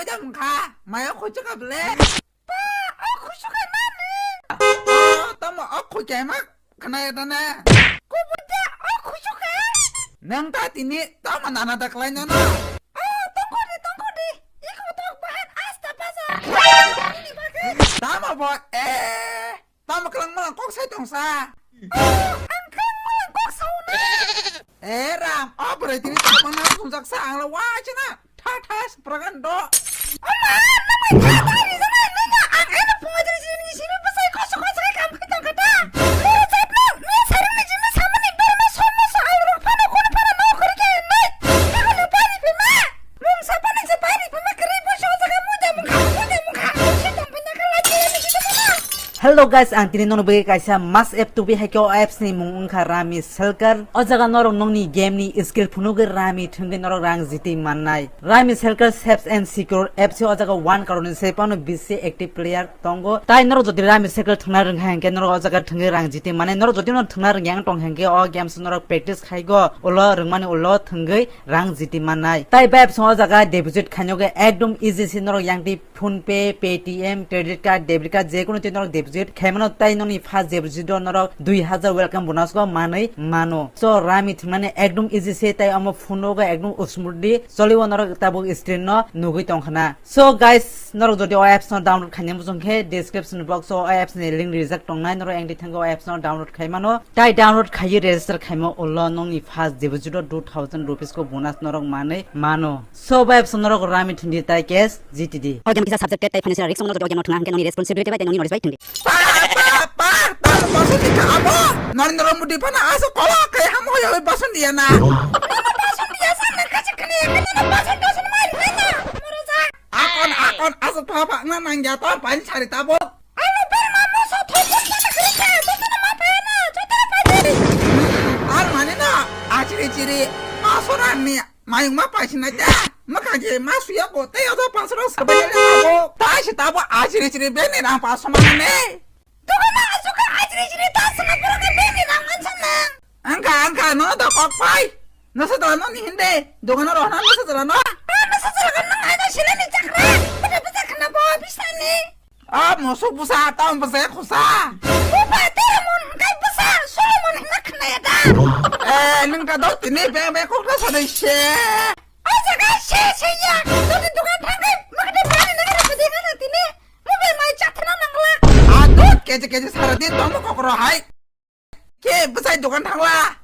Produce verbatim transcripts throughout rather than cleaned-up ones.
Jang kha, maya khuchu ka ble. Pa, o khuchu ka nani? O, tamo o khuchu ma khna ya dana. Kubuta o khuchu ka? Nang ta tini tamo nana da klai nono. O, tongko di, tongko di. Iko tok bahan asta baza. Tamo bo, eh. Tamo kwlangma kok sai tongsa. Ang kwlangma kok sauna. Eh, Ram, o bwrwi tini tamo na sumjak sa ang la wa china. Tha tha spragan do. Oma, namai tha tha ri jana nina ang eno punga jari jini sini bwsai koso koso kai kam khai tong kata. Loro jat no, ni sarung ni jini samani berma somo sa ang rok phano kono phano no kori khe nai. Ako no pani pima. Mung sapani se pani pima kri bo so jaga muja mung kha muja mung kha. Musi tong pina kala jini jini mana. Hello guys, ang tini nono bagwi kaisa must app tubi hai khe o apps ni mung wngkha Rummy Shaker. O jaga norok nokni game ni skill phunugwi Rummy thwngwi norok rang jiti mannai. Rummy Shaker safe and secure apps o jaga one crore ni sai phano bisi active player tongo. Tai norok jodi Rummy Shaker thwngna rwngkha hinkhe norok o jaga thwngwi rang jiti mannai. Norok jodi no thwngna rwngya wng tong hinkhe o games norok practice khaigo ulo rwngmani ulo thwngwi rang jiti mannai. Tai bai apps o jaga deposit khainogwi ekdom easy se norok yang twi PhonePe, Paytm, credit card, debit card, je kono twi norok deposit khai mano, tai nokni first deposit o norok dui hazar welcome bonus go manwi mano. So, Rummy thwngmani ekdom easy se, tai omo phone rogo ekdom smoothly choli o norok tabuk screen no nugwi tongkhna. So, guys, norok jodi o apps no download khaina muchung khe description box o o apps ni link rijak tongnai, norok engdi thango o apps no download khai mano. Tai download khaiwi register khaima ulo nokni first deposit o two thousand rupees ko bonus norok manwi mano. So, bai apps norok Rummy thwngdi tai cash G T D. O game kisa subjected tai financial risk, norok jodi o game no thwngna hwnkhe nokni responsibility bai tai nokni knowledge bai thwngdi. Pa, pa, pa, ta bason di ka abo. Narendra Modi pana aso kola kai ham hoya oi bason diya na. Bason diya sa na kachi kani ya kani na bason bason mai hai na. Morosa. Akon, akon, aso pa pa na nangya ta pani sari tabo. Ano berma muso thopon jana kri kha, jotono ma payana, jotono payani. Ar mane na, achiri chiri, ma sorang ni, mayung ma paisina ja, ma kage ma suya ko, te yodo pansoro sabai le ko, ta si tabo achiri chiri beni rang pa somane. Dogana asuka achiri chiri ta sana pura ka beni rang man sana. Angka, angka, no da kok pai. Nasa dala no ni hinde, dogana rohna nasa dala no. Ah, nasa dala kan nang aina silani chakra, pada pada kana bo bisani. Ah, musuk busa, tong busa, kusa. Bupa, tera mon, kai busa, Solomon hina khna ya da. Eh, nung ka do tini beng beng kok na sa dai se. Aja kai se se ya, do di dukan thang kai, mak de bani na ka de na tini. Mo be mai chat na nang la. Ah, do keje keje sara din tong mo kokro hai. Ke bwsai dogan thangla.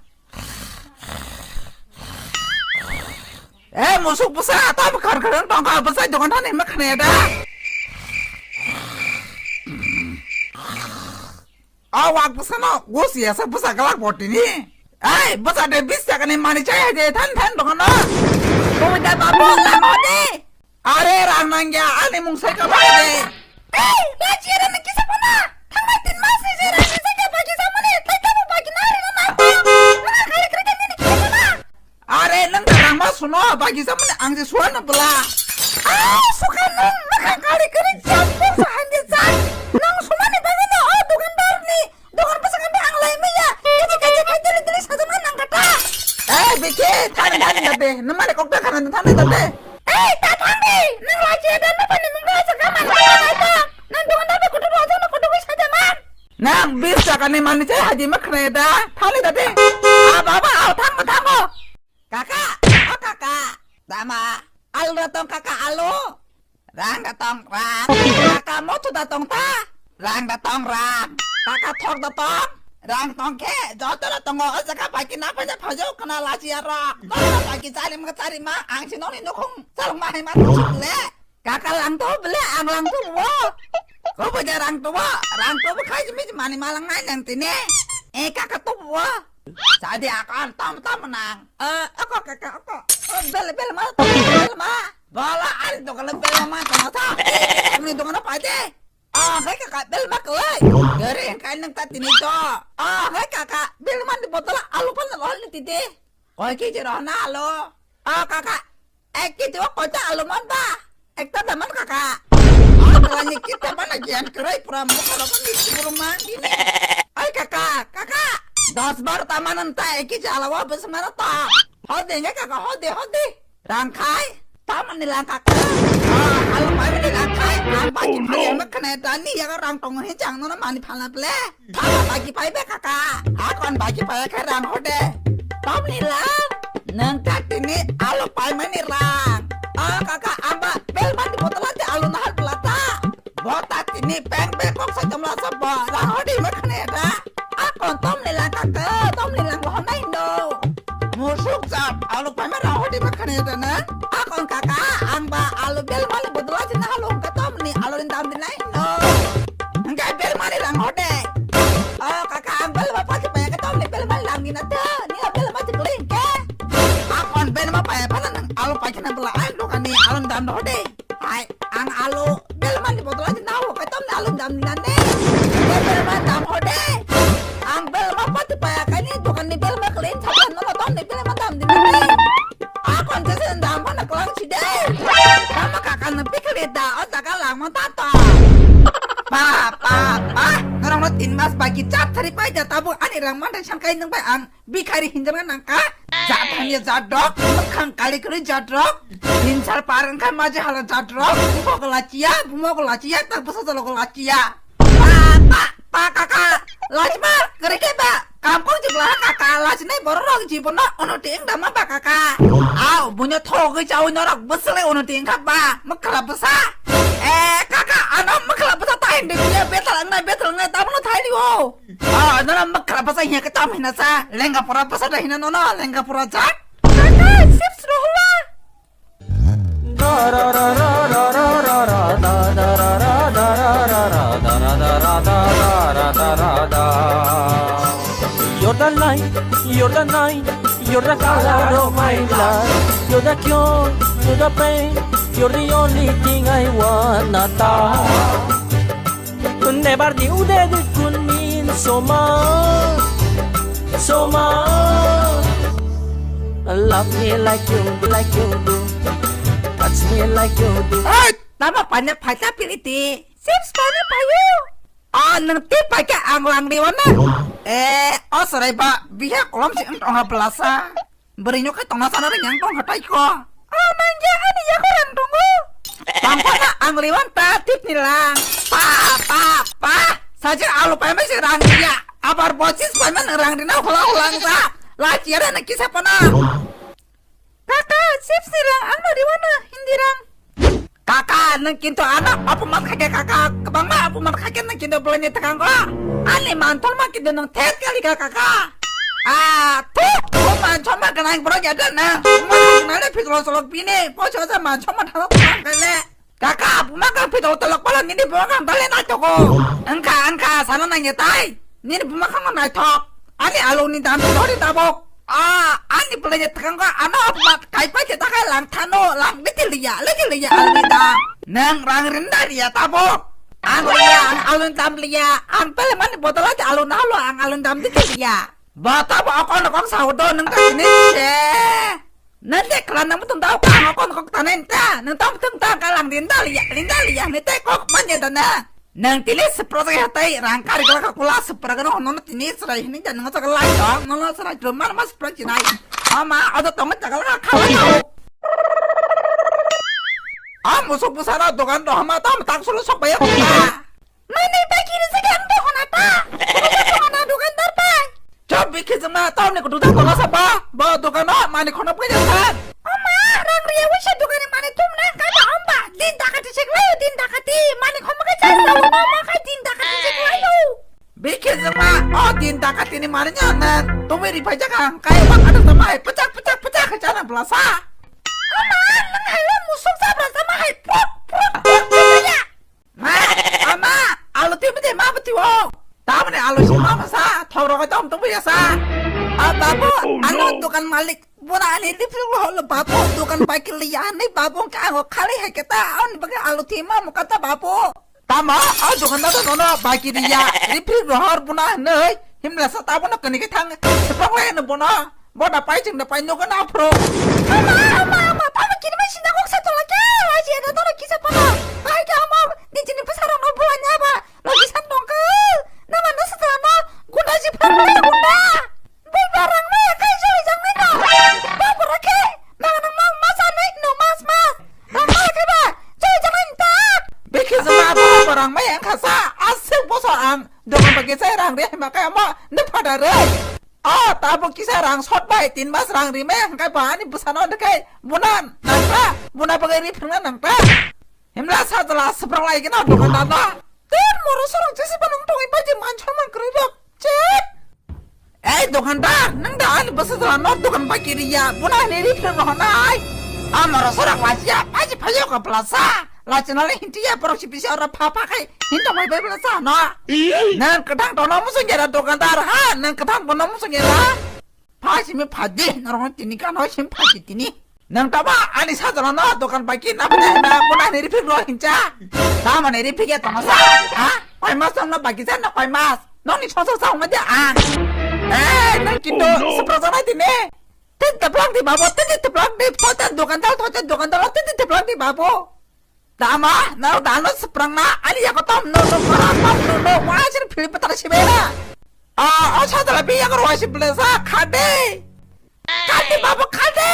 Eh, musuk bwsa, ta bwkhar kharang tongkha, bwsai dogan thani ma khne da. A wak bwsano, gos yasa bwsa galak botini. Ei, bwsa de bis taka ni mani chai de than than dogan no. Koi da babu, lamo de. Are rang nangya, ani mung sai ka bai de. Ei, lachi era ni kisa pana. Thangnai tin mas ni je rang ni je bagi jamani, tai tamo bagi na re na. Mana kali kri ni kisa pana. Are nang da rang ma suno, bagi jamani ang je suan na bela. Ai, suka nang, maka kali kri jam pun sa hanje sa. Nang sumani bagi na, oh, dukandar ni. Dogan bwskango ang lai maya. Kaji kaji khai dili dili sajana nang kata. Eh, biki, thani thani dade. Namare kokta khana thani dade. Eh, ta thani. Nang lai che dan pa ni mungga sa kama na ta. Nang dogan dade kutu ba jana kutu wi saja man. Nang bis taka ni mani che haji ma khna da. Thani dade. Ah, baba, ah, thango, thango. Kaka, oh kaka. Dama, alu datong kaka, alu. Rang da tong rang. Kaka motu da tong ta. Rang da tong rang. Kaka thok da tong. Rang tong khe joto da tongo o jaga bai khe na paja phajo khna lachi aro. Joto bai khe chari ma chari ma ang si noni nukhung salong ma hai ma le. Kaka lang to bele ang lang to bo. Ko bo ja rang to bo. Rang to bo khai mi mani malang ngai nang tine. Eh kaka to bo. Sadi akan tam tam nang. Eh, ako kaka ako. Oh, bel bel ma to bel ma. Bala ari to kala bel ma to na ta. Ini to na pa de. Ah, hai kaka bel ma ko. Gare kai nang ta tini to. Ah, hai kaka bel ma di botol alu pan lo ni tite. Koi ki jero na alu. Ah, kaka. Ek kg o koita alu man ba? Ekta da man kaka. Ah, kalani kita mana gian kerai pura mukha rok ni pura man dini. Ai kaka, kaka. Dos bar ta manan ta ek kg alu wa bes mana ta. Hode nge kaka, hode, hode. Rang khai. Ta man ni lang kaka. Ah, alu paimani rang khai, ang baki phai ang khne dani yaga rang tongo hin chang nono mani phalna ple. Thama baki pai be kaka. Akon baki pai khe rang hode. Tamni lang. Nang tak tini alu paimani rang. Ah, kaka, ang ba bel mani botola te alu nahal pelata. Bota tini peng peng kok sa jamla sa ba rang hode ma khne da. Akon tamni lang kaka, tamni lang hondai no. Musuk jat alu paima rang hodi ba khane da na. Akon kaka, ang ba alu bel mali bodol aji na halong ka tom ni alu ni dam di nai no. Engkai bel mali rang hode. Oh kaka, ang bel ba pati pa ka tom ni bel mali rang di na te. Ni bel mali kling ke. Akon bel ma pa pa nang alu pa khana bela ai do kani alu ni dam hode. Ai, ang alu bel mani bodol aji na halo kai tom ni alu dam ni nande. Bel ma dam hode. Ang bel ma pati paya kai ni dokan ni bel ma kelen saban no tom ni bel ma dam di nande. Akon jese dam ma na klang si de. Tama kaka na pikle da o jaga lang ma ta to. Pa pa pa. Norong no tin mas baki chat thari pai da tabu ani rang ma dai san kai nang pai ang. Bikhari hinjana nangka, jat hamya jat rok, mwkhang kali kwrwi jat rok, hinsar par wngkha maji hala jat rok, bumok lachiya, bumok lachiya, tak bwsa jalo lachiya. Pa, pa, pa, kaka, lachima, kwrwi khe ba, kam kong jigla kaka, lachinai borok rok jibono unnoti wngdama ba kaka. Au, buino thogwi chawi norok bwswlai unnoti wngkha ba, mwkhla bwsa. Eh, kaka, ano mwkhla bwsa ta hindi biya, betal wngnai, betal wngnai, tamono thai di o. Ah, nono mwkhra bwsa hiya khe tam hina sa? Lenga pora bwsa da hina nono, lenga pora jak. Kaka, chips rohla. You're the light, you're the night, you're the color of my life. You're the cure, you're the pain, you're the only thing I wanna talk. Never knew that it could mean so much, so much. Love me like you, like you do. Touch me like you do. Oi, tamo panya phaisa piriti. Chips panya payu. Ah, nang ti paika ang lang di wana. Eh, oh sarai ba, biha kolom si ang tong ha pelasa. Bwrwi no khe tongna sana ring yang tong hatai ko. Oh, nang ya ani ya ko rang tongo. Tangkona ang liwan ta tip ni lang. Pa, pa, pa. Sajir alu pai mai se rang ya. Abar bosis pai man rang dina hola hola ang sa. La chiara na kisa pana. Kaka, chips ni rang ang no riwana hindi rang. Kaka, nang kintu ano apuman khaikhe kaka, kwbangma apuman khaikhe nang kintu bwlaini thakango. Ani manthokma kintu nang thet kali kha kaka. Ah, thuk, bo manthokma gwnang borok ya da nang. Manthokma nang phikro solok bini, poisa sa manthokma thalo thang kale. Kaka, buma kang phikro tolok pala nini buma kang dale naithogo. Engkha, engkha, sana nang ya tai. Nini buma kang naithok. Ani alu ni dam thori tabok. Ah, ani pelajar tekan ko ano apa kai pa kita kai lang thano lang detail dia, detail dia alni dam. Nang rang rinda dia tabok. Ang liya, ang alun tam liya, ang pele mani botol aja alun halo, ang alun dam detail dia. Bata bo akon akon saudo nang ta sini se. Nang de kala nang mutung tau kang akon kok tanen ta, nang tam mutung ta kalang rinda liya, rinda liya, ne te kok manya dana. Nang tini seprot ya tai rang kari kala kakula sepra gano nono tini serai hini dan nang sakala dong nono serai drum mar mas seprot jinai. Ama ada tongo takala kakala. Am musuk busana dogan dohma tam tak sulu sok bayar. Mane bai kiri se kan dohona ta. Dohona dukandar bai. Chop bikhi jema tam ne kudu ta dohona sapa. Ba dukano mane khono pui jasa. Ama rang riya wisa dukani mane tum na ka ba amba. Din dakati sik layo din dakati. Mane khomo ka jasa uno ma ka din dakati sik layo. Bikhi jema o din dakati ni mane nya na. Tumi ri pai jaka kai ba ada sama hai pecak pecak pecak ka jana belasa. Ama nang hai musuk sa belasa ma hai pok pok pok pok ya. Ma, ama, alu tiwi de ma bati wo. Tamani alu si ma masa, thoro ka dom tu ya sa. Ah, babu, anu dukan malik, bona ani lipstick lo holo babu, dukan pai kili ya ni babu ka ango khali hai kata, ani baga alu ti ma mo kata babu. Tama, ah, dukan da no no, pai kili ya, lipstick lo hor bona nei, himla sa ta bona kani ke thang, sepok le no bona. Bo da pai chwng da pai nogo na phro. Ama, ama, ama, tamo kini mai sinda kok sa tola khe, aji ada toro kisa pano. Pai khe ama, nijini bwsarok no bulan ya ba, logi san tong khe. Nama no sa no, gunda ji phang ya gunda. Bai ba rang mai kai jai jang mai no. Ba bora khe, ma no ma, ma sa nai no mas mas. Rang mai khe ba, Ang re hima kaya mo, ne phada re. O, tabo kisa rang sot bai, tin mas rang ri me, hingkai ba ani bwsano hingkai, buna nangta, buna bagai ri phirna nangta. Himla sajala, swpranglai gina, dukandar no. Tin moro sorong jese ba nung tongwi bai je man chorman kwrwi rok. Chep. Ei, dukandar, nang da ani bwsa jala no dukan bai kiri ya, buna ni ri phirna honai. Amoro sorong lachiya, bai je phayo ka blasa. Lachina le hinti ya, borok si bisa ora pha pha khai, hinta bai bai blasa no. Nang kwthang tono musung ya dukandar ha, nang kwthang bono musung ya. Pha simi pha di, norok tini kano sim pha di tini. Nang tama ani sajala no dokan bai ki na pha na, na puna ni rifik ro hincha. Tama ni rifik ya tama sa. Ha? Koi mas tong no bai ki sa na koi mas. Nong ni sosa sa ma dia ang. Eh, nang kintu seprasa na tini. Tin teplang di babo, tin teplang di, thota dokan dal, thota dokan dal, tin teplang di babo. Dama, nang dano seprang na, ani ya kotom no no para tom no no, wajir philip tara sibera. Ah, oh, sadala bi yang roi si blesa, khade. Khade babo, khade.